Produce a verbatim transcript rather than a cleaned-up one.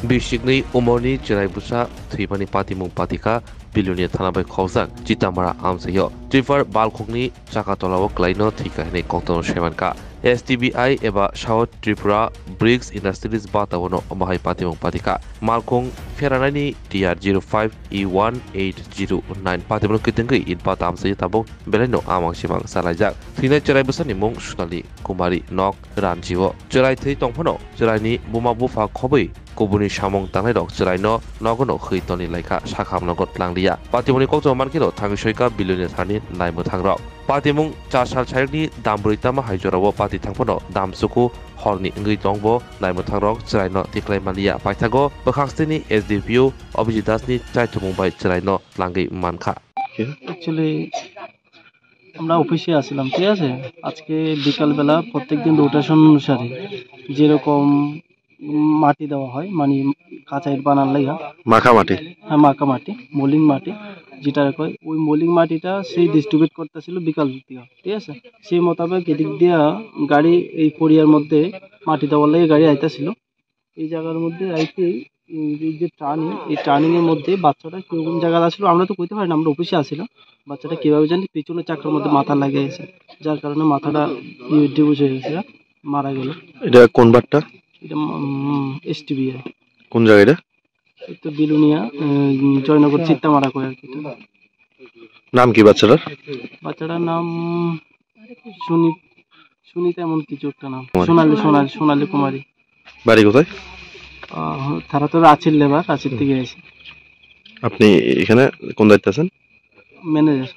Bisikni umorni chwrai bwsa thwimani patimung patikha Bilonia thana bai khokjak Chitamara amchaio. Tipper balkhokni chaka tolao kwlaino thwikha hwnwi koktwmano saimankha. S T B I eba South Tripura Bricks Industries bataono omo hai patimung patikha. Malkhung pheranaini T R zero five E one eight zero nine patimungno kitengwi itbata amchaio tabuk belaino amang simang chalaijak. Thwinai chwrai bwsani mung Sonali Kumari, nok Ranjio. Chwrai thwi tongphano chwraini buma bupha khobwi kubuni samung tangnairok chwraino nogono hwi toni laikha, sakhamno got tlangliya. Patimungni koktwma mankheno thangwi soika Bilonia thani naimwthangrok. Patimung chasal sayukni dambrwi tama hai jorao pati thangphano damchuku horni wngwi tongbo naimwthangrok chwraino tiklai manliya. Paithago bwkhaksteni S D P O Abhijit Dasni chaithumung bai chwraino tlangwi mankha. Actually, আমরা অফিসে আছিলাম, ঠিক আছে? আজকে বিকালবেলা প্রত্যেকদিন রোটেশন অনুসারে যেরকম মাটি দেওয়া হয়, মানে কাঁচা ইট বানার লাগা। মাখা মাটি। হ্যাঁ, মাখা মাটি, মলিং মাটি যেটা কয়, ওই মলিং মাটিটা সেই ডিস্ট্রিবিউট করতেছিল বিকাল দিকে, ঠিক আছে? সেই মোতাবেক এদিক দিয়া গাড়ি এই পরিয়ার মধ্যে মাটি দেওয়ার লাগি গাড়ি আইতাছিল। এই জায়গার মধ্যে আইতে এই যে টার্নিং, এই টার্নিং এর মধ্যে বাচ্চাটা কিরকম জায়গা আসলো আমরা তো কইতে পারি না, আমরা অফিসে আছিলাম। বাচ্চাটা কিভাবে জানি পিছনে চাকার মধ্যে মাথা লাগে গেছে, যার কারণে মাথাটা ইয়ে ডিবুজ হয়ে গেছে, মারা গেল। এটা কোন বারটা? এটা এসটিবিআই। কোন জায়গা এটা? এই তো বিলুনিয়া, উম, জয়নগর চিত্তামারা কয় আর কি এটা। নাম কি বাচ্চাটার? বাচ্চাটার নাম সুনি, সুনিতা এমন কিছু একটা নাম। কুমারী। সোনালী, সোনালী, সোনালী কুমারী। বাড়ি কোথায়? আহ, তারা তো রাঁচির লেবার, রাঁচির থেকে এসে। আপনি এখানে কোন দায়িত্বে আছেন? ম্যানেজার।